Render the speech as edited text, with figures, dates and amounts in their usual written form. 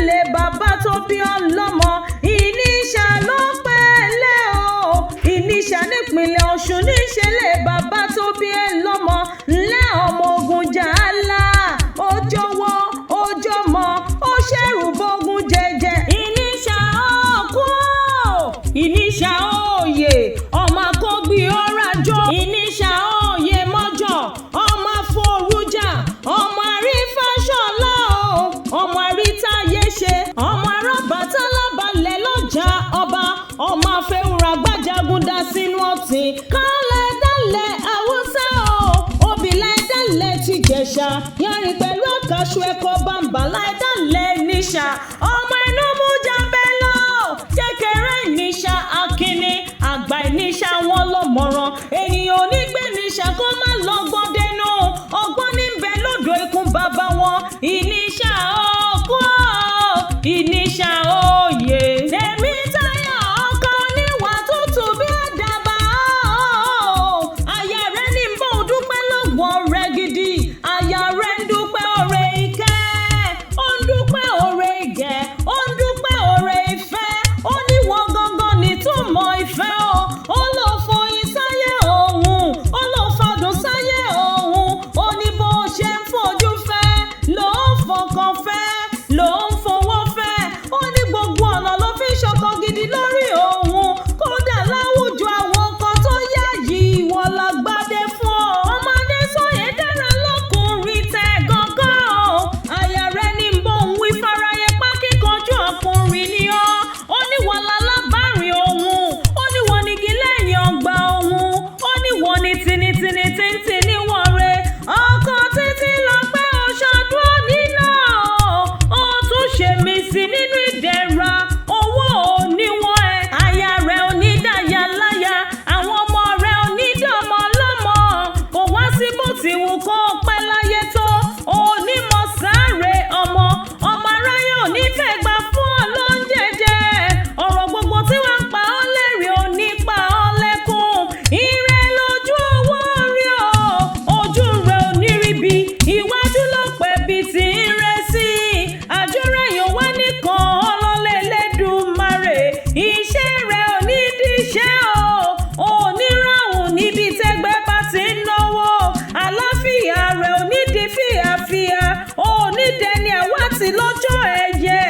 lé bàbá tó bí ọlọ́mọ. Ìníṣà ló pẹ́ẹ́lẹ́ o, Ìníṣà nípìnlẹ̀ Ọ̀ṣun níṣẹ́ lé bàbá tó bí ẹ lọ́mọ. Ńlẹ́ ọmọ ogun jàálá, ó jọ̀wọ́ ó jọmọ, ó ṣẹ̀rù bógun jẹjẹ. Ìníṣà òkú o, Ìníṣà òye, ọmọ akógbì ọ̀rajọ́. Ìníṣà òye mọ́jọ, ọmọ afọrújà, ọmọ àrífàṣọlá o, ọmọ àrítáyé ṣe, ọmọ arábàtálá balẹ̀ lọ́jà ọba, ọmọ afẹ́wúrà gbàjagun dá sínú ọ̀tìn. Kálẹ̀ dálẹ̀ Haúsá o, obì láì dálẹ̀ ti Jẹ̀ṣà, yanrìn pẹ̀lú àkàṣù ẹ̀kọ́ bàǹbà láì dálẹ̀ níṣà. Ọmọ inú mú jábẹ́ lọ, kékeré níṣà akínní, àgbà ìníṣà wọn lọ́mọ̀ràn. Ènìyàn ò ní gbé níṣà kó má lọ́gbọ́n dénú, ọgbọ́n níbẹ̀ lọ́dọ̀ ikú bàbá wọn. Ìníṣà òkú o, Ìníṣà òye. Tèmi Táyọ̀ ọkọ oníwà tútù bí àdàbà o. Aya rẹ̀ ní bó dúpẹ́ lọ́wọ́ rẹ̀ gidi. Aya rẹ̀ ń dúpẹ́ oore ìkẹ́, ó ń dúpẹ́ oore ìgẹ̀, ó ń dúpẹ́ oore ìfẹ́. Ó ní wọ́n gangan nìtúmọ̀ ìfẹ́ o. Ó lọ foyin sáyé òun, ó lọ fàdùn sáyé òun. Ó ní bó ṣe ń fojú fẹ́, ló ń fọkàn fẹ́, ló ń fowó fẹ́. Ó ní gbogbo ọ̀nà ló fi ń ṣọkọ gidi lórí òun. Kódà láwùjọ àwọn kan tó yáàyè ìwọ la gbádé fún ọ. Ọmọdé sóye dára lọ́kùnrin tẹ gángan o. Aya rẹ̀ ní bó ń wí fáráyé pákíkanjú ọkùnrin ni ọ́. Ó ní wọ́n lálábàárìn òun. Ó ní wọ́n nígi lẹ́yìn ọgbà òun. Ó ní wọ́n ní tinitini tíntín níwọ̀n re. Ọkọ títí lọ pé oṣọdún òní náà. Ó tún ṣe mí sí nínú ìdẹ̀ra. Owó òníwọ̀n ẹ̀. Aya rẹ̀ onídàyà láyà. Àwọn ọmọ rẹ̀ onídọ̀mọ lọ́mọ. Kò wá sí bó ti wù kó pẹ́ láyé tó. Onímọ̀ sáré ọmọ. Ọmọ aráyé ò ní fẹ́ gbà fún ọ lóúnjẹ jẹ. Ọ̀rọ̀ gbogbo tí wọ́n ń pa ọ́ lẹ́rìn ò ní pa ọ́ lẹ́kún. Ire lójú owó rí o, ojú rẹ̀ ò ní ríbi. Iwájú ló pẹ́ bí ti ń rẹ́ sí. Àjọrẹ́yìn wá nìkan ọlọ́lẹ̀ Elédùmarè. Iṣẹ́ rẹ̀ ò ní díṣẹ́ o. Oníràhùn níbi tẹ́gbẹ́ bá ti ń náwó. Àláfíà rẹ̀ ò ní di fíafíà. Onídẹni àwátì lọ́jọ́ ẹ̀yẹ.